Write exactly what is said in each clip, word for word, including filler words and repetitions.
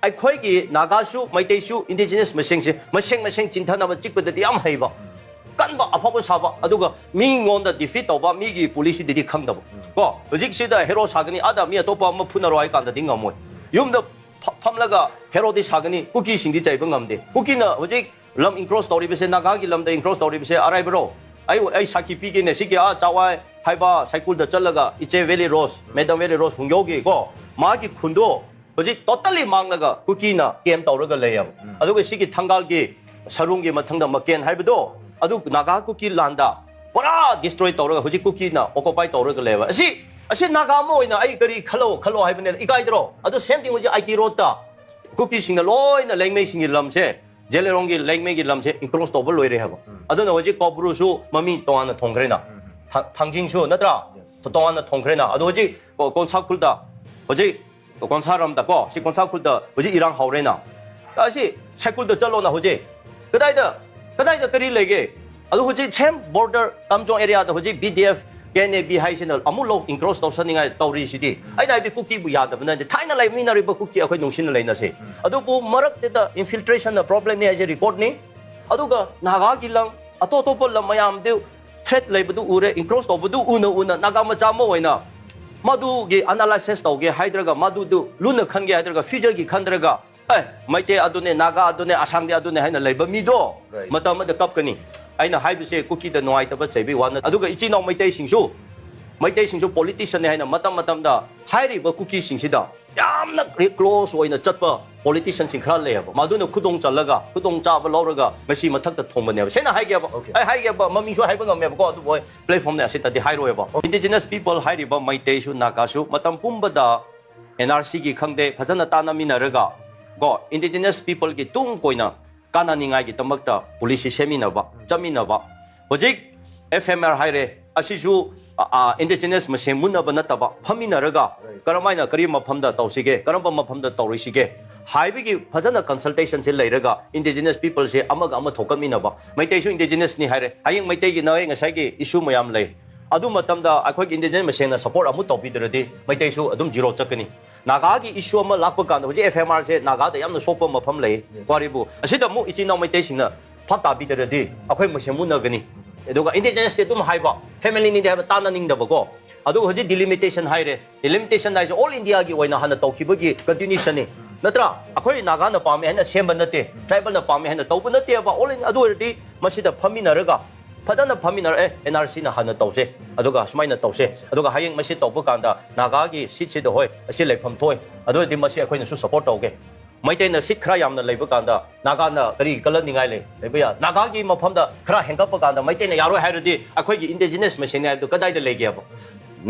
ꯑꯩꯈꯣꯏꯒꯤ ꯅꯥꯒꯥꯁꯨ ꯃꯩꯇꯩꯁꯨ indigenous ꯃꯁꯦꯟꯁꯦ ꯃꯁꯦꯟ ꯃꯁꯦꯟ ꯆꯤꯡꯊꯅꯕ ꯆꯤꯛꯄꯗꯗꯤ ꯌꯥꯝ ꯍꯩꯕ, ꯀꯟꯕ, ꯑꯐꯕ ꯁꯥꯕ, ꯑꯗꯨꯒ ꯃꯤꯉꯣꯟꯗ defeat ꯇꯧꯕ, ꯃꯤꯒꯤ policyꯗꯗꯤ ꯈꯪꯗꯕ꯫ ꯀꯣ, ꯍꯧꯖꯤꯛꯁꯤꯗ hero ꯁꯥꯒꯅꯤ, ꯑꯥꯗ ꯃꯤ ꯑꯇꯣꯞꯄ ꯑꯃ ꯐꯨꯅꯔꯣ ꯍꯥꯏ ꯀꯥꯟꯗꯗꯤ ꯉꯝꯃꯣꯏ꯫ ꯌꯨꯝꯗ ꯐ- ꯐꯝꯂꯒ heroꯗꯤ ꯁꯥꯒꯅꯤ, ꯀꯨꯀꯤꯁꯤꯡꯗꯤ ꯆꯩꯕ ꯉꯝꯗꯦ꯫ ꯀꯨꯀꯤꯅ ꯍꯧꯖꯤꯛ ꯂꯝ encroach ꯇꯧꯔꯤꯕꯁꯦ, ꯅꯥꯒꯥꯒꯤ ꯂꯝꯗ encroach ꯇꯧꯔꯤꯕꯁꯦ ꯑꯔꯥꯏꯕꯔꯣ? ꯑꯩ ꯑꯩ ꯁꯥꯈꯤ ꯄꯤꯒꯦꯅꯦ꯫ ꯁꯤꯒꯤ ꯑꯥ ꯆꯥꯋꯥꯏ ꯍꯥꯏꯕ ꯁꯥꯏꯀꯨꯜꯗ ꯆꯠꯂꯒ ꯏꯆꯦ ꯚꯦꯂꯤ ꯔꯣꯁ, ꯃꯦꯗꯝ ꯚꯦꯂꯤ ꯔꯣꯁ ꯍꯨꯡꯌꯧꯒꯤ ꯀꯣ, ꯃꯥꯒꯤ ꯈꯨꯟꯗꯣ ꯍꯧꯖꯤꯛ totally ꯃꯥꯡꯂꯒ ꯀꯨꯀꯤꯅ claim ꯇꯧꯔꯒ ꯂꯩꯌꯦꯕ꯫ ꯑꯗꯨꯒ ꯁꯤꯒꯤ ꯊꯪꯒꯥꯜꯒꯤ ꯁꯔꯨꯡꯒꯤ ꯃꯊꯪꯗ ꯃꯀꯦꯟ ꯍꯥꯏꯕꯗꯣ, ꯑꯗꯨ ꯅꯥꯒꯥ ꯀꯨꯀꯤ ꯂꯥꯟꯗ ꯄꯨꯔꯥ destroy ꯇꯧꯔꯒ ꯍꯧꯖꯤꯛ ꯀꯨꯀꯤꯅ occupy ꯇꯧꯔꯒ ꯂꯩꯌꯦꯕ꯫ ꯑꯁꯤ ꯑꯁꯤ ꯅꯥꯒꯥ ꯑꯃ ꯑꯣꯏꯅ ꯑꯩ ꯀꯔꯤ ꯈꯜꯂꯣ ꯈꯜꯂꯣ ꯍꯥꯏꯕꯅꯦ, ꯏꯀꯥꯏꯗ꯭ꯔꯣ? ꯑꯗꯨ same thing ꯍꯧꯖꯤꯛ ꯑꯥꯏ ꯇꯤ ꯔꯣꯗꯇ ꯀꯨꯀꯤꯁꯤꯡꯅ ꯂꯣꯏꯅ ꯂꯦꯡꯃꯩꯁꯤꯡꯒꯤ ꯂꯝꯁꯦ, ꯖꯦꯂꯦꯔꯣꯡꯒꯤ ꯂꯦꯡꯃꯩꯒꯤ ꯂꯝꯁꯦ encroach ꯇꯧꯕ ꯂꯣꯏꯔꯦ ꯍꯥꯏꯕ꯫ ꯑꯗꯨꯅ ꯍꯧꯖꯤꯛ ꯀꯧꯕ꯭ꯔꯨꯁꯨ ꯃꯃꯤꯡ ꯇꯣꯉꯥꯟꯅ ꯊꯣꯟꯈ꯭ꯔꯦꯅ, ꯊꯥ- ꯊꯥꯡꯖꯤꯡꯁꯨ ꯅꯠꯇ꯭ꯔꯥ? ꯇꯣꯉꯥꯟꯅ ꯊꯣꯟꯈ꯭ꯔꯦꯅ꯫ ꯑꯗꯣ ꯍꯧꯖꯤꯛ ꯀꯣ- ꯀꯣꯟꯁꯥ ꯈꯨꯜꯗ, ꯍꯧꯖꯤꯛ ꯀꯣꯟꯁꯥꯔꯝꯗ ꯀꯣ, ꯁꯤ ꯀꯣꯟꯁꯥ ꯈꯨꯜꯗ ꯍꯧꯖꯤꯛ ꯏꯔꯥꯡ ꯍꯧꯔꯦꯅ꯫ ꯑꯁꯤ ꯁꯥꯏꯀꯨꯜꯗ ꯆꯠꯂꯣꯅ ꯍꯧꯖꯤꯛ꯫ ꯀꯗꯥꯏꯗ, ꯀꯗꯥꯏꯗ ꯀꯔꯤ ꯂꯩꯒꯦ? ꯑꯗꯨ ꯍꯧꯖꯤꯛ same border ꯀꯥꯝꯖꯣꯡ areaꯗ ꯍꯧꯖꯤꯛ B D F, K N A B ꯍꯥꯏꯁꯤꯅ ꯑꯃꯨꯛ ꯂꯧ encroach ꯇꯧꯁꯟꯅꯤꯡꯉꯥꯏ ꯇꯧꯔꯤꯁꯤꯗꯤ꯫ ꯑꯩꯅ ꯍꯥꯏꯕꯗꯤ ꯀꯨꯀꯤꯕꯨ ꯌꯥꯗꯕ ꯅꯠꯇꯦ, ꯊꯥꯏꯅ ꯂꯩꯃꯤꯟꯅꯔꯤꯕ ꯀꯨꯀꯤ ꯑꯩꯈꯣꯏ ꯅꯨꯡꯁꯤꯅ ꯂꯩꯅꯁꯦ꯫ ꯑꯗꯨꯕꯨ ꯃꯔꯛꯇꯨꯗ infiltrationꯅ problemꯅꯤ ꯍꯥꯏꯁꯦ recordꯅꯤ꯫ ꯑꯗꯨꯒ ꯅꯥꯒꯥꯒꯤ ꯂꯝ, ꯑꯇꯣꯞ ꯑꯇꯣꯞꯄ ꯂꯝ ꯃꯌꯥꯝꯗꯨ threat ꯂꯩꯕꯗꯨ ꯎꯔꯦ, encroach ꯇꯧꯕꯗꯨ ꯎꯅ ꯎꯅ ꯅꯥꯒꯥ ꯃꯆꯥ ꯑꯃ ꯑꯣꯏꯅ ꯃꯗꯨꯒꯤ analysis ꯇꯧꯒꯦ ꯍꯥꯏꯗ꯭ꯔꯒ, ꯃꯗꯨꯗꯨ ꯂꯨꯅ ꯈꯟꯒꯦ ꯍꯥꯏꯗ꯭ꯔꯒ, futureꯒꯤ ꯈꯟꯗ꯭ꯔꯒ, ꯑꯦ, ꯃꯩꯇꯩ ꯑꯗꯨꯅꯦ, ꯅꯥꯒꯥ ꯑꯗꯨꯅꯦ, ꯑꯁꯥꯝꯗꯤ ꯑꯗꯨꯅꯦ ꯍꯥꯏꯅ ꯂꯩꯕ ꯃꯤꯗꯣ ꯃꯇꯝ ꯑꯃꯗ ꯀꯞꯀꯅꯤ꯫ ꯑꯩꯅ ꯍꯥꯏꯕꯁꯦ ꯀꯨꯀꯤꯗ ꯅꯨꯡꯉꯥꯏꯇꯕ ꯆꯩꯕꯒꯤ ꯋꯥ ꯅꯠꯇꯦ꯫ ꯑꯗꯨꯒ ꯏꯆꯤꯟ ꯏꯅꯥꯎ ꯃꯩꯇꯩꯁꯤꯡꯁꯨ, ꯃꯩꯇꯩꯁꯤꯡꯁꯨ politicianꯅꯦ ꯍꯥꯏꯅ ꯃꯇꯝ ꯃꯇꯝꯗ ꯍꯥꯏꯔꯤꯕ ꯀꯨꯀꯤꯁꯤꯡꯁꯤꯗ ꯌꯥꯝꯅ close ꯑꯣꯏꯅ ꯆꯠꯄ politicianꯁꯤꯡ ꯈꯔ ꯂꯩꯌꯦꯕ꯫ ꯃꯗꯨꯅ ꯈꯨꯗꯣꯡ ꯆꯜꯂꯒ, ꯈꯨꯗꯣꯡ ꯆꯥꯕ ꯂꯧꯔꯒ ꯉꯁꯤ ꯃꯊꯛꯇ ꯊꯣꯡꯕꯅꯦꯕ꯫ ꯁꯦꯡꯅ ꯍꯥꯏꯒꯦꯕ, ꯑꯩ ꯍꯥꯏꯒꯦꯕ, ꯃꯃꯤꯡꯁꯨ ꯍꯥꯏꯕ ꯉꯝꯃꯦꯕꯀꯣ, ꯑꯗꯨꯕꯨ ꯑꯩ platformꯅꯦ ꯑꯁꯤꯗꯗꯤ ꯍꯥꯏꯔꯣꯏꯕ꯫ Indigenous people ꯍꯥꯏꯔꯤꯕ ꯃꯩꯇꯩꯁꯨ, ꯅꯥꯒꯥꯁꯨ ꯃꯇꯝ ꯄꯨꯝꯕꯗ N R Cꯒꯤ ꯈꯪꯗꯦ, ꯐꯖꯅ ꯇꯥꯟꯅꯃꯤꯟꯅꯔꯒ ꯀꯣ, indigenous peopleꯒꯤ ꯇꯨꯡ ꯀꯣꯏꯅ ꯀꯥꯟꯅꯅꯤꯡꯉꯥꯏꯒꯤꯗꯃꯛꯇ policy ꯁꯦꯝꯃꯤꯟꯅꯕ, ꯆꯠꯃꯤꯟꯅꯕ꯫ ꯍꯧꯖꯤꯛ F M R ꯍꯥꯏꯔꯦ, ꯑꯁꯤꯁꯨ, ꯑ, ꯑ, indigenous ꯃꯁꯦꯟ ꯃꯨꯟꯅꯕ ꯅꯠꯇꯕ, ꯐꯝꯃꯤꯟꯅꯔꯒ ꯀꯔꯝꯍꯥꯏꯅ ꯀꯔꯤ ꯃꯐꯝꯗ ꯇꯧꯁꯤꯒꯦ, ꯀꯔꯝꯕ ꯃꯐꯝꯗ ꯇꯧꯔꯣꯏꯁꯤꯒꯦ ꯍꯥꯏꯕꯒꯤ ꯐꯖꯅ consultationꯁꯦ ꯂꯩꯔꯒ indigenous peopleꯁꯦ ꯑꯃꯒ ꯑꯃ ꯊꯣꯛꯀꯠꯃꯤꯟꯅꯕ꯫ ꯃꯩꯇꯩꯁꯨ indigenous ꯅꯤ ꯍꯥꯏꯔꯦ, ꯍꯌꯦꯡ ꯃꯩꯇꯩꯒꯤ ꯅꯣꯏ ꯉꯁꯥꯏꯒꯤ issue ꯃꯌꯥꯝ ꯂꯩ꯫ ꯑꯗꯨ ꯃꯇꯝꯗ ꯑꯩꯈꯣꯏꯒꯤ indigenous ꯃꯁꯦꯟꯅ support ꯑꯃꯨꯛ ꯇꯧꯕꯤꯗ꯭ꯔꯗꯤ ꯃꯩꯇꯩꯁꯨ ꯑꯗꯨꯝ zero ꯆꯠꯀꯅꯤ꯫ ꯅꯥꯒꯥꯒꯤ issue ꯑꯃ ꯂꯥꯛꯄ ꯀꯥꯟꯗ ꯍꯧꯖꯤꯛ F M R ꯁꯦ ꯅꯥꯒꯥꯗ ꯌꯥꯝꯅ ꯁꯣꯛꯄ ꯃꯐꯝ ꯂꯩ꯫ ꯋꯥꯔꯤꯕꯨ ꯑꯁꯤꯗ ꯑꯃꯨꯛ ꯏꯆꯤꯟ ꯏꯅꯥꯎ ꯃꯩꯇꯩꯁꯤꯡꯅ ꯐꯥꯞ ꯇꯥꯕꯤꯗ꯭ꯔꯗꯤ ꯑꯩꯈꯣꯏ ꯃꯁꯦꯟ ꯃꯨꯟꯅꯒꯅꯤ꯫ ꯑꯗꯨꯒ indigenous ꯗꯤ ꯑꯗꯨꯝ ꯍꯥꯏꯕ, family ꯅꯤꯗꯤ ꯍꯥꯏꯕ ꯇꯥꯟꯅꯅꯤꯡꯗꯕꯀꯣ꯫ ꯑꯗꯨꯒ ꯍꯧꯖꯤꯛ delimitation ꯍꯥꯏꯔꯦ꯫ Delimitation ꯍꯥꯏꯁꯦ all India ꯒꯤ ꯑꯣꯏꯅ ꯍꯥꯟꯅ ꯇꯧꯈꯤꯕꯒꯤ continuation ꯅꯤ, ꯅꯠꯇ꯭ꯔꯥ? ꯑꯩꯈꯣꯏ ꯅꯥꯒꯥꯅ ꯄꯥꯝꯃꯦ ꯍꯥꯏꯅ ꯁꯦꯝꯕ ꯅꯠꯇꯦ, tribal ꯅ ꯄꯥꯝꯃꯦ ꯍꯥꯏꯅ ꯇꯧꯕ ꯅꯠꯇꯦꯕ꯫ All India, ꯑꯗꯨ ꯑꯣꯏꯔꯗꯤ ꯃꯁꯤꯗ ꯐꯝꯃꯤꯟꯅꯔꯒ ꯐꯖꯅ ꯐꯝꯃꯤꯟꯅꯔ, ꯑꯦ, N R C ꯅ ꯍꯥꯟꯅ ꯇꯧꯁꯦ, ꯑꯗꯨꯒ ꯁꯨꯃꯥꯏꯅ ꯇꯧꯁꯦ, ꯑꯗꯨꯒ ꯍꯌꯦꯡ ꯃꯁꯤ ꯇꯧꯕ ꯀꯥꯟꯗ ꯅꯥꯒꯥꯒꯤ seat ꯁꯤꯗ, ꯍꯣꯏ, ꯑꯁꯤ ꯂꯩꯐꯝ ꯊꯣꯛꯏ, ꯑꯗꯨ ꯑꯣꯏꯔꯗꯤ ꯃꯁꯤ ꯑꯩꯈꯣꯏꯅꯁꯨ support ꯇꯧꯒꯦ꯫ ꯃꯩꯇꯩꯅ seat ꯈꯔ ꯌꯥꯝꯅ ꯂꯩꯕ ꯀꯥꯟꯗ ꯅꯥꯒꯥꯅ ꯀꯔꯤ ꯀꯜꯂꯛꯅꯤꯡꯉꯥꯏ ꯂꯩ? ꯂꯩꯕ ꯌꯥ-, ꯅꯥꯒꯥꯒꯤ ꯃꯐꯝꯗ ꯈꯔ ꯍꯦꯟꯒꯠꯄ ꯀꯥꯟꯗ ꯃꯩꯇꯩꯅ ꯌꯥꯔꯣꯏ ꯍꯥꯏꯔꯗꯤ ꯑꯩꯈꯣꯏꯒꯤ indigenous ꯃꯁꯦꯟꯅꯤ ꯍꯥꯏꯕꯗꯨ ꯀꯗꯥꯏꯗ ꯂꯩꯒꯦꯕ?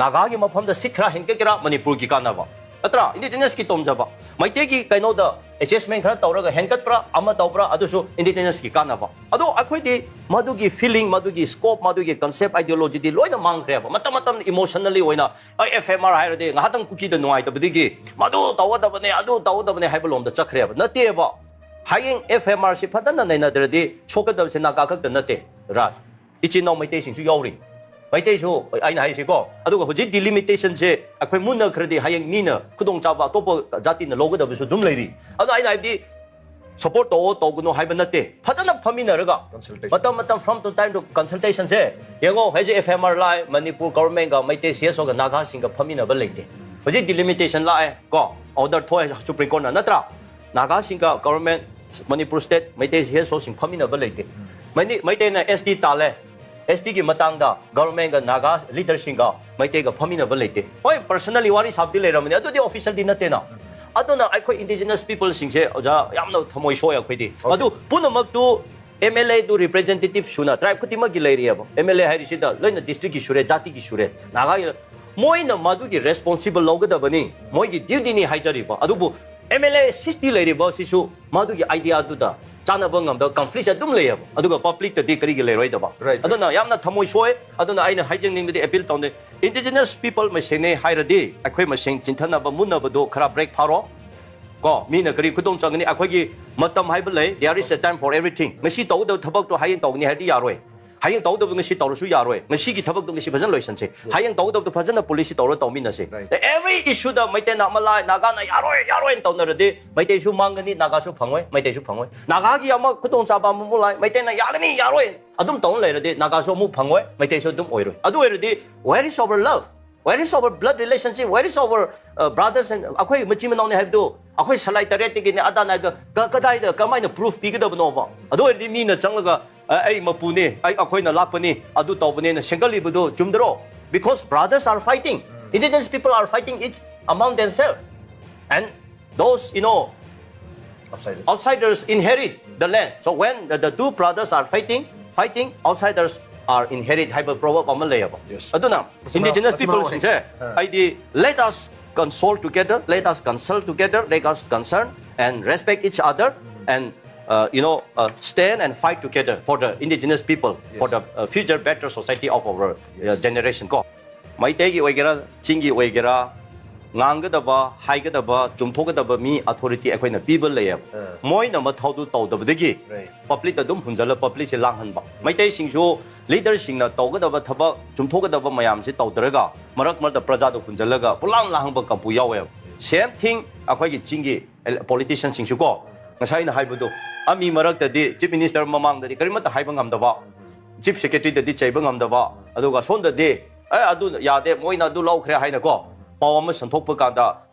ꯅꯥꯒꯥꯒꯤ ꯃꯐꯝꯗ seat ꯈꯔ ꯍꯦꯟꯒꯠꯀꯦꯔꯥ ꯃꯅꯤꯄꯨꯔꯒꯤ ꯀꯥꯟꯅꯕ, ꯅꯠꯇ꯭ꯔꯥ? Indigenous ꯀꯤ ꯇꯣꯡꯖꯕ꯫ ꯃꯩꯇꯩꯒꯤ ꯀꯩꯅꯣꯗ adjustment ꯈꯔ ꯇꯧꯔꯒ ꯍꯦꯟꯒꯠꯄ꯭ꯔꯥ ꯑꯃ ꯇꯧꯕ꯭ꯔꯥ, ꯑꯗꯨꯁꯨ indigenous ꯀꯤ ꯀꯥꯟꯅꯕ꯫ ꯑꯗꯣ ꯑꯩꯈꯣꯏꯗꯤ ꯃꯗꯨꯒꯤ feeling, ꯃꯗꯨꯒꯤ scope, ꯃꯗꯨꯒꯤ concept, ideology ꯗꯤ ꯂꯣꯏꯅ ꯃꯥꯡꯈ꯭ꯔꯦꯕ꯫ ꯃꯇꯝ ꯃꯇꯝꯗ emotionally ꯑꯣꯏꯅ, ꯑꯩ F M R ꯍꯥꯏꯔꯗꯤ ꯉꯥꯏꯍꯥꯛꯇꯪ ꯀꯨꯀꯤꯗ ꯅꯨꯡꯉꯥꯏꯇꯕꯗꯒꯤ ꯃꯗꯨ ꯇꯧꯒꯗꯕꯅꯦ, ꯑꯗꯨ ꯇꯧꯒꯗꯕꯅꯦ ꯍꯥꯏꯕ ꯂꯣꯝꯗ ꯆꯠꯈ꯭ꯔꯦꯕ꯫ ꯅꯠꯇꯦꯕ꯫ ꯍꯌꯦꯡ F M R ꯁꯤ ꯐꯖꯅ ꯅꯩꯅꯗ꯭ꯔꯗꯤ ꯁꯣꯛꯀꯗꯕꯁꯦ ꯅꯥꯒꯥ ꯈꯛꯇ ꯅꯠꯇꯦ, ꯔꯥꯖ꯫ ꯏꯆꯤꯟ ꯏꯅꯥꯎ ꯃꯩꯇꯩꯁꯤꯡꯁꯨ ꯌꯥꯎꯔꯤ꯫ ꯃꯩꯇꯩꯁꯨ ꯑꯩꯅ ꯍꯥꯏꯁꯤꯀꯣ꯫ ꯑꯗꯨꯒ ꯍꯧꯖꯤꯛ delimitation ꯁꯦ ꯑꯩꯈꯣꯏ ꯃꯨꯟꯅꯈ꯭ꯔꯗꯤ ꯍꯌꯦꯡ ꯃꯤꯅ ꯈꯨꯗꯣꯡꯆꯥꯕ ꯑꯇꯣꯞꯄ ꯖꯥꯇꯤꯅ ꯂꯧꯒꯗꯕꯁꯨ ꯑꯗꯨꯝ ꯂꯩꯔꯤ꯫ ꯑꯗꯣ ꯑꯩꯅ ꯍꯥꯏꯕꯗꯤ support ꯇꯧꯑꯣ ꯇꯧꯒꯅꯨ ꯍꯥꯏꯕ ꯅꯠꯇꯦ꯫ ꯐꯖꯅ ꯐꯝꯃꯤꯟꯅꯔꯒ consultation, ꯃꯇꯝ ꯃꯇꯝ, from to time to consultation ꯁꯦ ꯌꯦꯡꯉꯣ꯫ ꯍꯧꯖꯤꯛ F M R ꯂꯥꯛꯑꯦ, ꯃꯅꯤꯄꯨꯔ government ꯒ ꯃꯩꯇꯩ C S O ꯒ ꯅꯥꯒꯥꯁꯤꯡꯒ ꯐꯝꯃꯤꯟꯅꯕ ꯂꯩꯇꯦ꯫ ꯍꯧꯖꯤꯛ delimitation ꯂꯥꯛꯑꯦ ꯀꯣ, order ꯊꯣꯛꯑꯦ Supreme Court ꯅ, ꯅꯠꯇ꯭ꯔꯥ? ꯅꯥꯒꯥꯁꯤꯡꯒ government, Manipur state, Meitei C S O ꯁꯤꯡ ꯐꯝꯃꯤꯟꯅꯕ ꯂꯩꯇꯦ꯫ ꯃꯩꯇꯩ-, ꯃꯩꯇꯩꯅ S T ꯇꯥꯜꯂꯦ, S T ꯒꯤ ꯃꯇꯥꯡꯗ government ꯒ ꯅꯥꯒꯥ leader ꯁꯤꯡꯒ ꯃꯩꯇꯩꯒ ꯐꯝꯃꯤꯟꯅꯕ ꯂꯩꯇꯦ꯫ ꯍꯣꯏ, personally ꯋꯥꯔꯤ ꯁꯥꯕꯗꯤ ꯂꯩꯔꯝꯃꯅꯤ, ꯑꯗꯨꯗꯤ official ꯗꯤ ꯅꯠꯇꯦꯅ꯫ ꯑꯗꯨꯅ ꯑꯩꯈꯣꯏ indigenous people ꯁꯤꯡꯁꯦ, ꯑꯣꯖꯥ, ꯌꯥꯝꯅ ꯊꯃꯣꯏ ꯁꯣꯛꯑꯦ ꯑꯩꯈꯣꯏꯗꯤ꯫ ꯑꯗꯨ ꯄꯨꯝꯅꯃꯛꯇꯨ M L A do representative ꯁꯨꯅ tribe ꯈꯨꯗꯤꯡꯃꯛꯀꯤ ꯂꯩꯔꯤꯑꯕ꯫ M L A ꯍꯥꯏꯔꯤꯁꯤꯗ ꯂꯣꯏꯅ district ꯀꯤ ꯁꯨꯔꯦ, ꯖꯥꯇꯤꯒꯤ ꯁꯨꯔꯦ, ꯅꯥꯒꯥꯒꯤ꯫ ꯃꯣꯏꯅ ꯃꯗꯨꯒꯤ responsible ꯂꯧꯒꯗꯕꯅꯤ, ꯃꯣꯏꯒꯤ duty ꯅꯤ ꯍꯥꯏꯖꯔꯤꯕ꯫ ꯑꯗꯨꯕꯨ M L A sixty ꯂꯩꯔꯤꯕ ꯁꯤꯁꯨ ꯃꯗꯨꯒꯤ idea ꯗꯨꯗ ꯆꯥꯟꯅꯕ ꯉꯝꯗꯕ conflict ꯑꯗꯨꯝ ꯂꯩꯌꯦꯕ꯫ ꯑꯗꯨꯒ public ꯇꯗꯤ ꯀꯔꯤꯒꯤ ꯂꯩꯔꯣꯏꯗꯕ? Right, right. ꯑꯗꯨꯅ ꯌꯥꯝꯅ ꯊꯃꯣꯏ ꯁꯣꯛꯑꯦ꯫ ꯑꯗꯨꯅ ꯑꯩꯅ ꯍꯥꯏꯖꯅꯤꯡꯕꯗꯤ appeal ꯇꯧꯅꯤ, indigenous people ꯃꯁꯦꯟꯅꯦ ꯍꯥꯏꯔꯗꯤ ꯑꯩꯈꯣꯏ ꯃꯁꯦꯟ ꯆꯤꯟꯊꯅꯕ, ꯃꯨꯟꯅꯕꯗꯣ ꯈꯔ break ꯐꯥꯔꯣ꯫ ꯀꯣ, ꯃꯤꯅ ꯀꯔꯤ ꯈꯨꯗꯣꯡ ꯆꯪꯒꯅꯤ? ꯑꯩꯈꯣꯏꯒꯤ ꯃꯇꯝ ꯍꯥꯏꯕ ꯂꯩ, there is a time for everything꯫ ꯉꯁꯤ ꯇꯧꯒꯗꯕ ꯊꯕꯛꯇꯣ ꯍꯌꯦꯡ ꯇꯧꯒꯅꯤ ꯍꯥꯏꯔꯗꯤ ꯌꯥꯔꯣꯏ꯫ ꯍꯌꯦꯡ ꯇꯧꯒꯗꯕꯗꯣ ꯉꯁꯤ ꯇꯧꯔꯁꯨ ꯌꯥꯔꯣꯏ꯫ ꯉꯁꯤꯒꯤ ꯊꯕꯛꯇꯣ ꯉꯁꯤ ꯐꯖꯅ ꯂꯣꯏꯁꯟꯁꯦ꯫ ꯍꯌꯦꯡ ꯇꯧꯒꯗꯕꯗꯣ ꯐꯖꯅ policy ꯇꯧꯔ ꯇꯧꯃꯤꯟꯅꯁꯦ꯫ Every issue ꯗ ꯃꯩꯇꯩꯅ ꯑꯃ ꯂꯥꯛꯑꯦ, ꯅꯥꯒꯥꯅ ꯌꯥꯔꯣꯏ, ꯌꯥꯔꯣꯏꯅ ꯇꯧꯅꯔꯗꯤ ꯃꯩꯇꯩꯁꯨ ꯃꯥꯡꯒꯅꯤ, ꯅꯥꯒꯥꯁꯨ ꯐꯪꯉꯣꯏ, ꯃꯩꯇꯩꯁꯨ ꯐꯪꯉꯣꯏ꯫ ꯅꯥꯒꯥꯒꯤ ꯑꯃ ꯈꯨꯗꯣꯡꯆꯥꯕ ꯑꯃ ꯑꯃꯨꯛ ꯂꯥꯛꯑꯦ, ꯃꯩꯇꯩꯅ ꯌꯥꯒꯅꯤ, ꯌꯥꯔꯣꯏ ꯑꯗꯨꯝ ꯇꯧꯅ ꯂꯩꯔꯗꯤ ꯅꯥꯒꯥꯁꯨ ꯑꯃꯨꯛ ꯐꯪꯉꯣꯏ, ꯃꯩꯇꯩꯁꯨ ꯑꯗꯨꯝ ꯑꯣꯏꯔꯣꯏ꯫ ꯑꯗꯨ ꯑꯣꯏꯔꯗꯤ where is our love? Where is our blood relationship? Where is our uh, brothers and ꯑꯩꯈꯣꯏ ꯃꯆꯤꯟ ꯃꯅꯥꯎꯅꯤ ꯍꯥꯏꯕꯗꯨ, ꯑꯩꯈꯣꯏ ꯁꯂꯥꯏ ꯇꯔꯦꯠꯇꯒꯤꯅꯦ ꯑꯗꯥꯅ ꯍꯥꯏꯕꯗꯣ ꯀ- ꯀꯗꯥꯏꯗ ꯀꯃꯥꯏꯅ proof ꯄꯤꯒꯗꯕꯅꯣꯕ? ꯑꯗꯨ ꯑꯣꯏꯔꯗꯤ ꯃꯤꯅ ꯆꯪꯂꯒ "ꯑ, ꯑꯩ ꯃꯄꯨꯅꯤ, ꯑꯩ ꯑꯩꯈꯣꯏꯅ ꯂꯥꯛꯄꯅꯤ, ꯑꯗꯨ ꯇꯧꯕꯅꯦꯅ ꯁꯦꯝꯒꯠꯂꯤꯕꯗꯨ ꯆꯨꯝꯗ꯭ꯔꯣ?" Because brothers are fighting, indigenous people are fighting each among themselves, and those, you know, Outside. outsiders inherit the land. So when the, the two brothers are fighting, fighting, outsiders are inherit ꯍꯥꯏꯕ proverb ꯑꯃ ꯂꯩꯌꯦꯕ꯫ Yes. ꯑꯗꯨꯅ indigenous people ꯁꯤꯡꯁꯦ ꯑꯩꯗꯤ let us consult together, let us consult together, let us concern and respect each other and uh, you know uh, stand and fight together for the indigenous people for the uh, future better society of our uh, generation ꯀꯣ꯫ ꯃꯩꯇꯩꯒꯤ ꯑꯣꯏꯒꯦꯔꯥ, ꯆꯤꯡꯒꯤ ꯑꯣꯏꯒꯦꯔꯥ, ꯉꯥꯡꯒꯗꯕ, ꯍꯥꯏꯒꯗꯕ, ꯆꯨꯝꯊꯣꯛꯀꯗꯕ ꯃꯤ authority ꯑꯩꯈꯣꯏꯅ ꯄꯤꯕ ꯂꯩꯌꯦꯕ꯫ ꯃꯣꯏꯅ ꯃꯊꯧꯗꯨ ꯇꯧꯗꯕꯗꯒꯤ public ꯑꯗꯨꯝ ꯍꯨꯟꯖꯜꯂ public ꯁꯦ ꯂꯥꯡꯍꯟꯕ꯫ ꯃꯩꯇꯩꯁꯤꯡꯁꯨ leader ꯁꯤꯡꯅ ꯇꯧꯒꯗꯕ ꯊꯕꯛ, ꯆꯨꯝꯊꯣꯛꯀꯗꯕ ꯃꯌꯥꯝꯁꯦ ꯇꯧꯗ꯭ꯔꯒ ꯃꯔꯛ ꯃꯔꯛꯇ ꯄ꯭ꯔꯖꯥꯗ ꯍꯨꯟꯖꯜꯂꯒ ꯄꯨꯂꯥꯡ ꯂꯥꯡꯍꯟꯕ ꯀꯥꯡꯕꯨ ꯌꯥꯎꯋꯦꯕ꯫ Same thing ꯑꯩꯈꯣꯏꯒꯤ ꯆꯤꯡꯒꯤ politician ꯁꯤꯡꯁꯨ ꯀꯣ, ꯉꯁꯥꯏ ꯑꯩꯅ ꯍꯥꯏꯕꯗꯣ, ꯑ, ꯃꯤ ꯃꯔꯛꯇꯗꯤ chief minister ꯃꯃꯥꯡꯗꯗꯤ ꯀꯔꯤꯃꯠꯇ ꯍꯥꯏꯕ ꯉꯝꯗꯕ, chief secretary ꯗꯗꯤ ꯆꯩꯕ ꯉꯝꯗꯕ, ꯑꯗꯨꯒ ꯁꯣꯝꯗꯗꯤ "ꯑꯦ, ꯑꯗꯨ ꯌꯥꯗꯦ, ꯃꯣꯏꯅ ꯑꯗꯨ ꯂꯧꯈ꯭ꯔꯦ" ꯍꯥꯏꯅꯀꯣ ꯄꯥꯎ ꯑꯃ ꯁꯟꯊꯣꯛꯄ ꯀꯥꯟꯗ,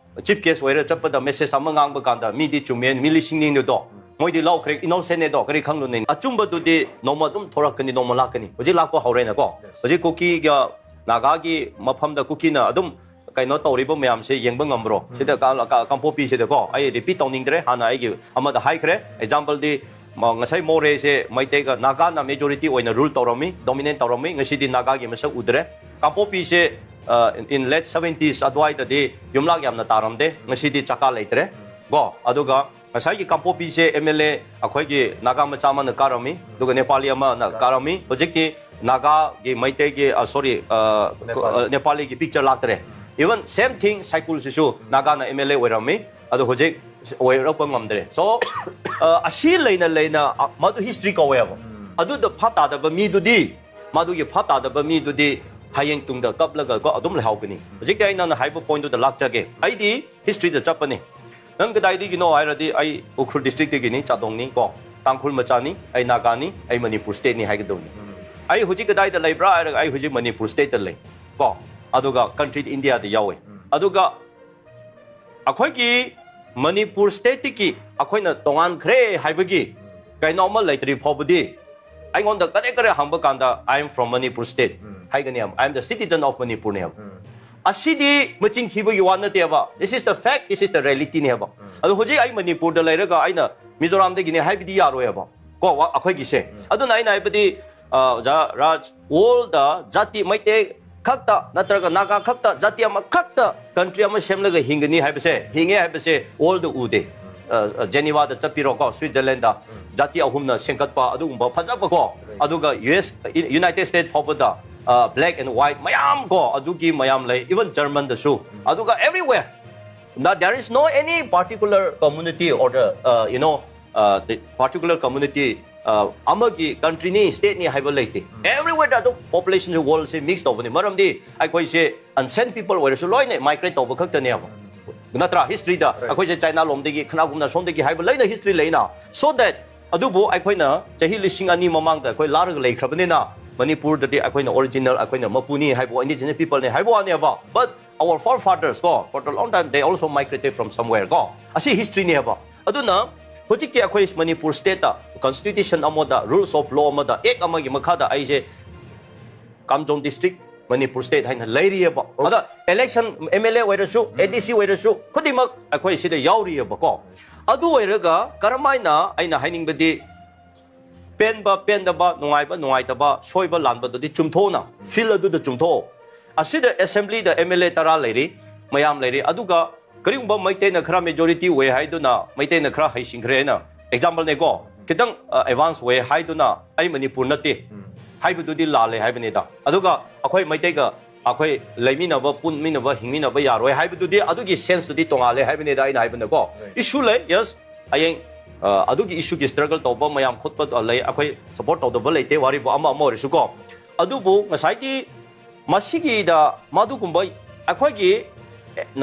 chief guest ꯑꯣꯏꯔ ꯆꯠꯄꯗ message ꯑꯃ ꯉꯥꯡꯕ ꯀꯥꯟꯗ ꯃꯤꯗꯤ ꯆꯨꯝꯃꯦ, ꯃꯤ ꯂꯤꯁꯤꯡ ꯅꯤꯅꯦꯗꯣ, ꯃꯣꯏꯗꯤ ꯂꯧꯈ꯭ꯔꯦ, innocent ꯅꯦꯗꯣ, ꯀꯔꯤ ꯈꯪꯂꯨꯅꯤ? ꯑꯆꯨꯝꯕꯗꯨꯗꯤ ꯅꯣꯡꯃ ꯑꯗꯨꯝ ꯊꯣꯔꯛꯀꯅꯤ, ꯅꯣꯡꯃ ꯂꯥꯛꯀꯅꯤ꯫ ꯍꯧꯖꯤꯛ ꯂꯥꯛꯄ ꯍꯧꯔꯦꯅꯀꯣ꯫ ꯍꯧꯖꯤꯛ ꯀꯨꯀꯤꯒ ꯅꯥꯒꯥꯒꯤ ꯃꯐꯝꯗ ꯀꯨꯀꯤꯅ ꯑꯗꯨꯝ ꯀꯩꯅꯣ ꯇꯧꯔꯤꯕ ꯃꯌꯥꯝꯁꯦ ꯌꯦꯡꯕ ꯉꯝꯕ꯭ꯔꯣ? ꯁꯤꯗ ꯀꯥ- ꯀꯥ- ꯀꯥꯡꯄꯣꯛꯄꯤꯁꯤꯗꯀꯣ, ꯑꯩ repeat ꯇꯧꯅꯤꯡꯗ꯭ꯔꯦ, ꯍꯥꯟꯅ ꯑꯩꯒꯤ ꯑꯃꯗ ꯍꯥꯏꯈ꯭ꯔꯦ꯫ Example ꯗꯤ, ꯃ- ꯉꯁꯥꯏ ꯃꯣꯔꯦꯁꯦ ꯃꯩꯇꯩꯒ ꯅꯥꯒꯥꯅ majority ꯑꯣꯏꯅ rule ꯇꯧꯔꯝꯃꯤ, dominate ꯇꯧꯔꯝꯃꯤ꯫ ꯉꯁꯤꯗꯤ ꯅꯥꯒꯥꯒꯤ ꯃꯁꯛ ꯎꯗ꯭ꯔꯦ꯫ ꯀꯥꯡꯄꯣꯛꯄꯤꯁꯦ, ꯑ, in late seventies ꯑꯗꯨꯋꯥꯏꯗꯗꯤ ꯌꯨꯝꯂꯥꯛ ꯌꯥꯝꯅ ꯇꯥꯔꯝꯗꯦ, ꯉꯁꯤꯗꯤ ꯆꯀꯥ ꯂꯩꯇ꯭ꯔꯦ ꯀꯣ꯫ ꯑꯗꯨꯒ ꯉꯁꯥꯏꯒꯤ ꯀꯥꯡꯄꯣꯛꯄꯤꯁꯦ M L A ꯑꯩꯈꯣꯏꯒꯤ ꯅꯥꯒꯥ ꯃꯆꯥ ꯑꯃꯅ ꯀꯥꯔꯝꯃꯤ, ꯑꯗꯨꯒ ꯅꯦꯄꯥꯂꯤ ꯑꯃꯅ ꯀꯥꯔꯝꯃꯤ꯫ ꯍꯧꯖꯤꯛꯇꯤ ꯅꯥꯒꯥꯒꯤ, ꯃꯩꯇꯩꯒꯤ, ꯑ, sorry, ꯑ, ꯅꯦꯄꯥꯂꯤ. ꯑ, ꯅꯦꯄꯥꯂꯤꯒꯤ picture ꯂꯥꯛꯇ꯭ꯔꯦ꯫ Even same thing ꯁꯥꯏꯀꯨꯜꯁꯤꯁꯨ ꯅꯥꯒꯥꯅ M L A ꯑꯣꯏꯔꯝꯃꯤ, ꯑꯗꯣ ꯍꯧꯖꯤꯛ ꯑꯣꯏꯔꯛꯄ ꯉꯝꯗ꯭ꯔꯦ꯫ So, ꯑ, ꯑꯁꯤ ꯂꯩꯅ ꯂꯩꯅ, ꯑ, ꯃꯗꯨ history ꯀꯧꯋꯦꯕ꯫ ꯑꯗꯨꯗ ꯐꯥ ꯇꯥꯗꯕ ꯃꯤꯗꯨꯗꯤ, ꯃꯗꯨꯒꯤ ꯐꯥ ꯇꯥꯗꯕ ꯃꯤꯗꯨꯗꯤ ꯍꯌꯦꯡ ꯇꯨꯡꯗ ꯀꯞꯂꯒ ꯀꯣ ꯑꯗꯨꯝ ꯂꯩꯍꯧꯒꯅꯤ꯫ ꯍꯧꯖꯤꯛꯇꯤ ꯑꯩ ꯅꯪꯅ ꯍꯥꯏꯕ ꯄꯣꯏꯟꯗꯨꯗ ꯂꯥꯛꯆꯒꯦ꯫ ꯑꯩꯗꯤ ꯍꯤꯁꯇ꯭ꯔꯤꯗ ꯆꯠꯄꯅꯤ꯫ ꯅꯪ ꯀꯗꯥꯏꯗꯒꯤꯅꯣ ꯍꯥꯏꯔꯗꯤ ꯑꯩ ꯎꯈ꯭ꯔꯨꯜ ꯗꯤꯁꯇ꯭ꯔꯤꯛꯇꯒꯤꯅꯤ, ꯆꯥꯗꯣꯡꯅꯤ ꯀꯣ, ꯇꯥꯡꯈꯨꯜ ꯃꯆꯥꯅꯤ, ꯑꯩ ꯅꯥꯒꯥꯅꯤ, ꯑꯩ ꯃꯅꯤꯄꯨꯔ ꯁ꯭ꯇꯦꯠꯅꯤ ꯍꯥꯏꯒꯗꯧꯅꯤ꯫ ꯑꯩ ꯍꯧꯖꯤꯛ ꯀꯗꯥꯏꯗ ꯂꯩꯕ꯭ꯔꯥ ꯍꯥꯏꯔꯒ ꯑꯩ ꯍꯧꯖꯤꯛ ꯃꯅꯤꯄꯨꯔ ꯁ꯭ꯇꯦꯠꯇ ꯂꯩ ꯀꯣ, ꯑꯗꯨꯒ ꯀꯟꯇ꯭ꯔꯤꯗꯤ ꯏꯟꯗꯤꯌꯥꯗ ꯌꯥꯎꯋꯦ꯫ ꯑꯗꯨꯒ ꯑꯩꯈꯣꯏꯒꯤ ꯃꯅꯤꯄꯨꯔ ꯁ꯭ꯇꯦꯠꯇꯒꯤ ꯑꯩꯈꯣꯏꯅ ꯇꯣꯉꯥꯟꯈ꯭ꯔꯦ ꯍꯥꯏꯕꯒꯤ ꯀꯩꯅꯣ ꯑꯃ ꯂꯩꯇ꯭ꯔꯤ ꯐꯥꯎꯕꯗꯤ ꯑꯩꯉꯣꯟꯗ ꯀꯔꯦ ꯀꯔꯦ ꯍꯪꯕ ꯀꯥꯟꯗ "I am from Manipur state" ꯍꯥꯏꯒꯅꯦꯕ, "I am the citizen of Manipur" ꯅꯦꯕ꯫ ꯑꯁꯤꯗꯤ ꯃꯆꯤꯟ ꯊꯤꯕꯒꯤ ꯋꯥ ꯅꯠꯇꯦꯕ, this is the fact, this is the reality ꯅꯦꯕ꯫ ꯑꯗꯣ ꯍꯧꯖꯤꯛ ꯑꯩ ꯃꯅꯤꯄꯨꯔꯗ ꯂꯩꯔꯒ ꯑꯩꯅ ꯃꯤꯖꯣꯔꯥꯝꯗꯒꯤꯅꯦ ꯍꯥꯏꯕꯗꯤ ꯌꯥꯔꯣꯏꯕ ꯀꯣ, ꯋꯥ- ꯑꯩꯈꯣꯏꯒꯤꯁꯦ꯫ ꯑꯗꯨꯅ ꯑꯩꯅ ꯍꯥꯏꯕꯗꯤ ꯑ, ꯑꯣꯖꯥ ꯔꯥꯖ, ꯋꯥꯔꯜꯗ ꯖꯥꯇꯤ ꯃꯩꯇꯩ ꯈꯛꯇ ꯅꯠꯇ꯭ꯔꯒ ꯅꯥꯒꯥ ꯈꯛꯇ, ꯖꯥꯇꯤ ꯑꯃꯈꯛꯇ ꯀꯟꯇ꯭ꯔꯤ ꯑꯃ ꯁꯦꯝꯂꯒ ꯍꯤꯡꯒꯅꯤ ꯍꯥꯏꯕꯁꯦ, ꯍꯤꯡꯉꯦ ꯍꯥꯏꯕꯁꯦ ꯋꯥꯔꯜꯗ ꯎꯗꯦ꯫ ꯑ, ꯑ, ꯖꯦꯅꯤꯋꯥꯗ ꯆꯠꯄꯤꯔꯣꯀꯣ, ꯁ꯭ꯋꯤꯠꯖꯔꯂꯦꯟꯗ ꯖꯥꯇꯤ ꯑꯍꯨꯝꯅ ꯁꯦꯝꯒꯠꯄ ꯑꯗꯨꯒꯨꯝꯕ ꯐꯖꯕꯀꯣ, ꯑꯗꯨꯒ ꯌꯨ ꯑꯦꯁ, ꯌꯨꯅꯥꯏꯇꯦꯗ ꯁ꯭ꯇꯦꯠ ꯐꯥꯎꯕꯗ black and white ꯃꯌꯥꯝ ꯀꯣ, ꯑꯗꯨꯒꯤ ꯃꯌꯥꯝ ꯂꯩ, even ꯖꯔꯃꯟꯗꯁꯨ, ꯑꯗꯨꯒ everywhere꯫ Now, there is no any particular community or the, uh, you know, uh, the particular community, uh, ꯑꯃꯒꯤ ꯀꯟꯇ꯭ꯔꯤꯅꯤ, ꯁ꯭ꯇꯦꯠꯅꯤ ꯍꯥꯏꯕ ꯂꯩꯇꯦ꯫ Everywhere ꯑꯗꯨꯝ ꯄꯣꯄꯨꯂꯦꯁꯟꯁꯦ, ꯋꯥꯔꯜꯁꯦ ꯃꯤꯛꯁ ꯇꯧꯕꯅꯤ꯫ ꯃꯔꯝꯗꯤ ꯑꯩꯈꯣꯏꯁꯦ ꯑꯟꯁꯦꯟ ꯄꯤꯄꯜ ꯑꯣꯏꯔꯁꯨ ꯂꯣꯏꯅ ꯃꯥꯏꯒ꯭ꯔꯦꯠ ꯇꯧꯕ ꯈꯛꯇꯅꯦꯕ, ꯅꯠꯇ꯭ꯔꯥ? ꯍꯤꯁꯇ꯭ꯔꯤꯗ ꯑꯩꯈꯣꯏꯁꯦ ꯆꯥꯏꯅꯥ ꯂꯣꯝꯗꯒꯤ, ꯈꯅꯥꯒꯨꯝꯅ ꯁꯣꯝꯗꯒꯤ ꯍꯥꯏꯕ ꯂꯩꯅ ꯍꯤꯁꯇ꯭ꯔꯤ ꯂꯩꯅ꯫ So that ꯑꯗꯨꯕꯨ ꯑꯩꯈꯣꯏꯅ ꯆꯍꯤ ꯂꯤꯁꯤꯡ ꯑꯅꯤ ꯃꯃꯥꯡꯗ ꯑꯩꯈꯣꯏ ꯂꯥꯛꯂꯒ ꯂꯩꯈ꯭ꯔꯕꯅꯤꯅ, ꯃꯅꯤꯄꯨꯔꯗꯗꯤ ꯑꯩꯈꯣꯏꯅ ꯑꯣꯔꯤꯖꯤꯅꯦꯜ, ꯑꯩꯈꯣꯏꯅ ꯃꯄꯨꯅꯤ ꯍꯥꯏꯕ, ꯏꯟꯗꯤꯖꯤꯅꯁ ꯄꯤꯄꯜꯅꯤ ꯍꯥꯏꯕ ꯋꯥꯅꯦꯕ꯫ But our forefathers ꯀꯣ, for the long time, they also migrated from somewhere ꯀꯣ꯫ ꯑꯁꯤ ꯍꯤꯁꯇ꯭ꯔꯤꯅꯦꯕ꯫ ꯑꯗꯨꯅ ꯍꯧꯖꯤꯛꯀꯤ ꯑꯩꯈꯣꯏ ꯃꯅꯤꯄꯨꯔ ꯁ꯭ꯇꯦꯠꯇ ꯀꯟꯁꯇꯤꯇ꯭ꯌꯨꯁꯟ ꯑꯃꯗ, ꯔꯨꯜꯁ ꯑꯣꯐ ꯂꯣ ꯑꯃꯗ, ꯑꯦꯛ ꯑꯃꯒꯤ ꯃꯈꯥꯗ ꯑꯩꯁꯦ ꯀꯥꯝꯖꯣꯡ ꯗꯤꯁꯇ꯭ꯔꯤꯛ, ꯃꯅꯤꯄꯨꯔ ꯁ꯭ꯇꯦꯠ ꯍꯥꯏꯅ ꯂꯩꯔꯤꯑꯕ꯫ ꯑꯗ ꯏꯂꯦꯛꯁꯟ, ꯑꯦꯝ ꯑꯦꯜ ꯑꯦ ꯑꯣꯏꯔꯁꯨ, ꯑꯦ ꯗꯤ ꯁꯤ ꯑꯣꯏꯔꯁꯨ, ꯈꯨꯗꯤꯡꯃꯛ ꯑꯩꯈꯣꯏ ꯁꯤꯗ ꯌꯥꯎꯔꯤꯑꯕꯀꯣ꯫ ꯑꯗꯨ ꯑꯣꯏꯔꯒ ꯀꯔꯝꯍꯥꯏꯅ, ꯑꯩꯅ ꯍꯥꯏꯅꯤꯡꯕꯗꯤ, ꯄꯦꯟꯕ ꯄꯦꯟꯗꯕ, ꯅꯨꯡꯉꯥꯏꯕ ꯅꯨꯡꯉꯥꯏꯇꯕ, ꯁꯣꯏꯕ ꯂꯥꯟꯕꯗꯨꯗꯤ ꯆꯨꯝꯊꯣꯛꯅ, ꯐꯤꯜ ꯑꯗꯨꯗ ꯆꯨꯝꯊꯣꯛꯑꯣ꯫ ꯑꯁꯤꯗ ꯑꯦꯁꯦꯝꯕ꯭ꯂꯤꯗ ꯑꯦꯝ ꯑꯦꯜ ꯑꯦ ꯇꯔꯥ ꯂꯩꯔꯤ, ꯃꯌꯥꯝ ꯂꯩꯔꯤ, ꯑꯗꯨꯒ ꯀꯔꯤꯒꯨꯝꯕ ꯃꯩꯇꯩꯅ ꯈꯔ ꯃꯦꯖꯣꯔꯤꯇꯤ ꯑꯣꯏ ꯍꯥꯏꯗꯨꯅ, ꯃꯩꯇꯩꯅ ꯈꯔ ꯍꯩꯁꯤꯡꯈ꯭ꯔꯦꯅ, ꯑꯦꯛꯖꯥꯝꯄꯜꯅꯦꯀꯣ, ꯈꯤꯇꯪ ꯑꯦꯗꯚꯥꯟꯁ ꯑꯣꯏ ꯍꯥꯏꯗꯨꯅ ꯑꯩ ꯃꯅꯤꯄꯨꯔ ꯅꯠꯇꯦ ꯍꯥꯏꯕꯗꯨꯗꯤ ꯂꯥꯜꯂꯦ ꯍꯥꯏꯕꯅꯤꯗ꯫ ꯑꯗꯨꯒ ꯑꯩꯈꯣꯏ ꯃꯩꯇꯩꯒ ꯑꯩꯈꯣꯏ ꯂꯩꯃꯤꯟꯅꯕ, ꯄꯨꯟꯃꯤꯟꯅꯕ, ꯍꯤꯡꯃꯤꯟꯅꯕ ꯌꯥꯔꯣꯏ ꯍꯥꯏꯕꯗꯨꯗꯤ, ꯑꯗꯨꯒꯤ ꯁꯦꯟꯁꯇꯨꯗꯤ ꯇꯣꯉꯥꯜꯂꯦ ꯍꯥꯏꯕꯅꯤꯗ ꯑꯩꯅ ꯍꯥꯏꯕꯅꯀꯣ꯫ ꯏꯁꯨ ꯂꯩ, ꯌꯦꯁ, ꯍꯌꯦꯡ ꯑ, ꯑꯗꯨꯒꯤ ꯏꯁꯨꯒꯤ ꯁ꯭ꯇ꯭ꯔꯒꯜ ꯇꯧꯕ ꯃꯌꯥꯝ ꯈꯣꯠꯄ ꯂꯩ, ꯑꯩꯈꯣꯏ ꯁꯄꯣꯔꯠ ꯇꯧꯗꯕ ꯂꯩꯇꯦ, ꯋꯥꯔꯤꯕꯨ ꯑꯃ ꯑꯃ ꯑꯣꯏꯔꯁꯨꯀꯣ꯫ ꯑꯗꯨꯕꯨ ꯉꯁꯥꯏꯒꯤ ꯃꯁꯤꯒꯤꯗ ꯃꯗꯨꯒꯨꯝꯕ ꯑꯩꯈꯣꯏꯒꯤ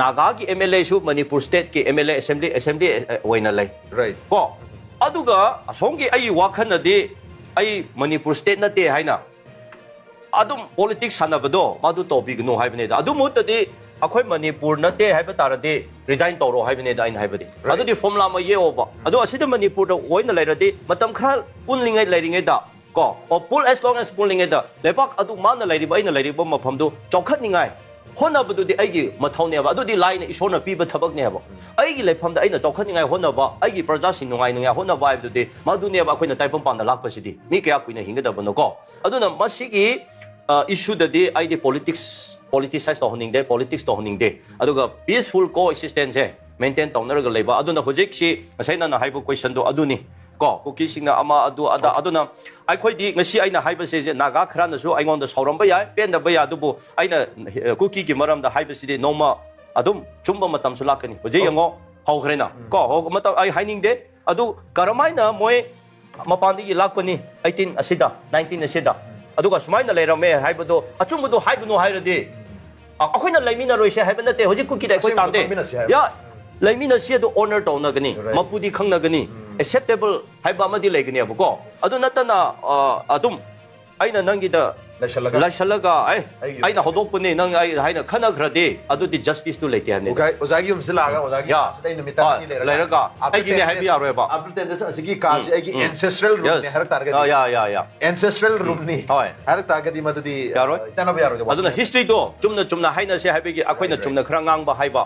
ꯅꯥꯒꯥꯒꯤ ꯑꯦꯝ ꯑꯦꯜ ꯑꯦꯁꯨ ꯃꯅꯤꯄꯨꯔ ꯁ꯭ꯇꯦꯠꯀꯤ M L A assembly, assembly ꯑꯣꯏꯅ ꯂꯩ꯫ Right. ꯀꯣ, ꯑꯗꯨꯒ ꯑꯁꯣꯝꯒꯤ ꯑꯩꯒꯤ ꯋꯥꯈꯜꯅꯗꯤ ꯑꯩ ꯃꯅꯤꯄꯨꯔ ꯁ꯭ꯇꯦꯠ ꯅꯠꯇꯦ ꯍꯥꯏꯅ ꯑꯗꯨꯝ ꯄꯣꯂꯤꯇꯤꯛꯁ ꯁꯥꯟꯅꯕꯗꯣ ꯃꯗꯨ ꯇꯧꯕꯤꯒꯅꯨ ꯍꯥꯏꯕꯅꯤꯗ꯫ ꯑꯗꯨ ꯃꯍꯨꯠꯇꯗꯤ ꯑꯩꯈꯣꯏ ꯃꯅꯤꯄꯨꯔ ꯅꯠꯇꯦ ꯍꯥꯏꯕ ꯇꯥꯔꯗꯤ ꯔꯤꯖꯥꯏꯟ ꯇꯧꯔꯣ ꯍꯥꯏꯕꯅꯤꯗ ꯑꯩꯅ ꯍꯥꯏꯕꯗꯤ꯫ Right. ꯑꯗꯨꯗꯤ ꯐꯣꯔꯃꯨꯂꯥ ꯑꯃ ꯌꯦꯛꯑꯣꯕ꯫ ꯑꯗꯣ ꯑꯁꯤꯗ ꯃꯅꯤꯄꯨꯔꯗ ꯑꯣꯏꯅ ꯂꯩꯔꯗꯤ ꯃꯇꯝ ꯈꯔ ꯄꯨꯜꯂꯤꯉꯩ ꯂꯩꯔꯤꯉꯩꯗ ꯀꯣ, ꯑꯣ, ꯄꯨꯜ ꯑꯦꯁ ꯂꯣꯡ ꯑꯦꯁ ꯄꯨꯜꯂꯤꯉꯩꯗ ꯂꯩꯕꯥꯛ ꯑꯗꯨ ꯃꯥꯅ ꯂꯩꯔꯤꯕ, ꯑꯩꯅ ꯂꯩꯔꯤꯕ ꯃꯐꯝꯗꯨ ꯆꯥꯎꯈꯠꯅꯤꯡꯉꯥꯏ ꯍꯣꯠꯅꯕꯗꯨꯗꯤ ꯑꯩꯒꯤ ꯃꯊꯧꯅꯦꯕ꯫ ꯑꯗꯨꯗꯤ ꯂꯥꯏꯅ ꯏꯁꯣꯔꯅ ꯄꯤꯕ ꯊꯕꯛꯅꯦꯕ꯫ ꯑꯩꯒꯤ ꯂꯩꯐꯝꯗ ꯑꯩꯅ ꯆꯥꯎꯈꯠꯅꯤꯡꯉꯥꯏ ꯍꯣꯠꯅꯕ, ꯑꯩꯒꯤ ꯄ꯭ꯔꯖꯥꯁꯤꯡ ꯅꯨꯡꯉꯥꯏꯅꯤꯡꯉꯥꯏ ꯍꯣꯠꯅꯕ ꯍꯥꯏꯕꯗꯨꯗꯤ ꯃꯗꯨꯅꯦꯕ ꯑꯩꯈꯣꯏꯅ ꯇꯥꯏꯕꯪꯄꯥꯟꯗ ꯂꯥꯛꯄꯁꯤꯗꯤ꯫ ꯃꯤ ꯀꯌꯥ ꯀꯨꯏꯅ ꯍꯤꯡꯒꯗꯕꯅꯣꯀꯣ? ꯑꯗꯨꯅ ꯃꯁꯤꯒꯤ, ꯑ, ꯏꯁꯨꯗꯗꯤ ꯑꯩꯗꯤ ꯄꯣꯂꯤꯇꯤꯛꯁ, ꯄꯣꯂꯤꯇꯤꯁꯥꯏꯁ ꯇꯧꯍꯟꯅꯤꯡꯗꯦ, ꯄꯣꯂꯤꯇꯤꯛꯁ ꯇꯧꯍꯟꯅꯤꯡꯗꯦ꯫ ꯑꯗꯨꯒ ꯄꯤꯁꯐꯨꯜ ꯀꯣ ꯑꯦꯛꯁꯤꯁꯇꯦꯟꯁꯁꯦ ꯃꯦꯟꯇꯦꯟ ꯇꯧꯅꯔꯒ ꯂꯩꯕ꯫ ꯑꯗꯨꯅ ꯍꯧꯖꯤꯛꯁꯤ ꯉꯁꯥꯏ ꯅꯪꯅ ꯍꯥꯏꯕ ꯀꯣꯏꯁꯟꯗꯣ ꯑꯗꯨꯅꯤ ꯀꯣ, ꯀꯨꯀꯤꯁꯤꯡꯅ ꯑꯃ ꯑꯗꯨ ꯑꯗꯥ꯫ ꯑꯗꯨꯅ ꯑꯩꯈꯣꯏꯗꯤ ꯉꯁꯤ ꯑꯩꯅ ꯍꯥꯏꯕꯁꯦ, ꯅꯥꯒꯥ ꯈꯔꯅꯁꯨ ꯑꯩꯉꯣꯟꯗ ꯁꯥꯎꯔꯝꯕ ꯌꯥꯏ, ꯄꯦꯟꯗꯕ ꯌꯥꯏ, ꯑꯗꯨꯕꯨ ꯑꯩꯅ, ꯑ, ꯀꯨꯀꯤꯒꯤ ꯃꯔꯝꯗ ꯍꯥꯏꯕꯁꯤꯗꯤ ꯅꯣꯡꯃ ꯑꯗꯨꯝ ꯆꯨꯝꯕ ꯃꯇꯝꯁꯨ ꯂꯥꯛꯀꯅꯤ꯫ ꯍꯧꯖꯤꯛ ꯌꯦꯡꯉꯣ, ꯍꯧꯈ꯭ꯔꯦꯅ ꯀꯣ, ꯍꯧ-, ꯃꯇꯝ ꯑꯩ ꯍꯥꯏꯅꯤꯡꯗꯦ꯫ ꯑꯗꯨ ꯀꯔꯝꯍꯥꯏꯅ ꯃꯣꯏ ꯃꯄꯥꯟꯗꯒꯤ ꯂꯥꯛꯄꯅꯤ ꯑꯩꯇꯤꯟ ꯑꯁꯤꯗ, ꯅꯥꯏꯟꯇꯤꯟ ꯑꯁꯤꯗ, ꯑꯗꯨꯒ ꯁꯨꯃꯥꯏꯅ ꯂꯩꯔꯝꯃꯦ ꯍꯥꯏꯕꯗꯣ, ꯑꯆꯨꯝꯕꯗꯣ ꯍꯥꯏꯒꯅꯨ ꯍꯥꯏꯔꯗꯤ, ꯑ-, ꯑꯩꯈꯣꯏꯅ ꯂꯩꯃꯤꯟꯅꯔꯣꯏꯁꯦ ꯍꯥꯏꯕ ꯅꯠꯇꯦ꯫ ꯍꯧꯖꯤꯛ ꯀꯨꯀꯤꯗ ꯑꯩꯈꯣꯏ ꯑꯁꯦꯡꯕꯗꯣ ꯇꯥꯟꯗꯦ꯫ ꯈꯪꯃꯤꯟꯅꯁꯤ ꯍꯥꯏꯕ꯫ ꯌꯥ, ꯂꯩꯃꯤꯟꯅꯁꯤ, ꯑꯗꯨ ꯑꯣꯅꯔ ꯇꯧꯅꯒꯅꯤ, Right. ꯃꯄꯨꯗꯤ ꯈꯪꯅꯒꯅꯤ, ꯑꯦꯛꯁꯦꯞꯇꯦꯕꯜ ꯍꯥꯏꯕ ꯑꯃꯗꯤ ꯂꯩꯒꯅꯦꯕꯀꯣ꯫ ꯑꯗꯨ ꯅꯠꯇꯅ, ꯑ, ꯑꯗꯨꯝ ꯑꯩꯅ ꯅꯪꯒꯤꯗ ꯂꯩꯁꯜꯂꯒ? ꯂꯩꯁꯜꯂꯒ, "ꯑꯦ, ꯑꯩꯒꯤ ꯑꯩꯅ ꯍꯧꯗꯣꯛꯄꯅꯤ, ꯅꯪ ꯑꯩ" ꯍꯥꯏꯅ ꯈꯟꯅꯈ꯭ꯔꯗꯤ ꯑꯗꯨꯗꯤ ꯖꯁꯇꯤꯁꯇꯨ ꯂꯩꯇꯦ ꯍꯥꯏꯕꯅꯤꯗ꯫ ꯑꯣꯖꯥꯒꯤ ꯌꯨꯝꯁꯤꯗ ꯂꯥꯛꯑꯒ ꯑꯣꯖꯥꯒꯤ ꯌꯥ꯫ ꯀꯥꯁꯤꯗ ꯑꯩ ꯅꯨꯃꯤꯠ ꯍꯣꯏ, ꯇꯔꯥꯅꯤ ꯂꯩꯔꯒ ꯂꯩꯔꯒ after ꯑꯩꯒꯤꯅꯦ ten ꯍꯥꯏꯕ days, ꯌꯥꯔꯣꯏꯕ꯫ after ten days ꯑꯁꯤꯒꯤ ꯀꯥꯁꯤ ꯑꯩꯒꯤ ꯎꯝ. ancestral roomꯅꯦ Yes. ꯍꯥꯏꯔꯛ ꯇꯥꯔꯒꯗꯤ, ꯌꯥ, ꯌꯥ, ꯌꯥ, ꯌꯥ. ancestral roomꯅꯤ ꯍꯣꯏ. ꯍꯥꯏꯔꯛ ꯇꯥꯔꯒꯗꯤ ꯃꯗꯨꯗꯤ ꯌꯥꯔꯣꯏ. ꯆꯠꯅꯕ ꯌꯥꯔꯣꯏꯗꯕ ꯑꯗꯨꯅ ꯍꯤꯁꯇ꯭ꯔꯤꯗꯣ ꯆꯨꯝꯅ ꯆꯨꯝꯅ ꯍꯥꯏꯅꯁꯦ ꯍꯥꯏꯕꯒꯤ ꯑꯩꯈꯣꯏꯅ Right, right. ꯆꯨꯝꯅ ꯈꯔ ꯉꯥꯡꯕ ꯍꯥꯏꯕ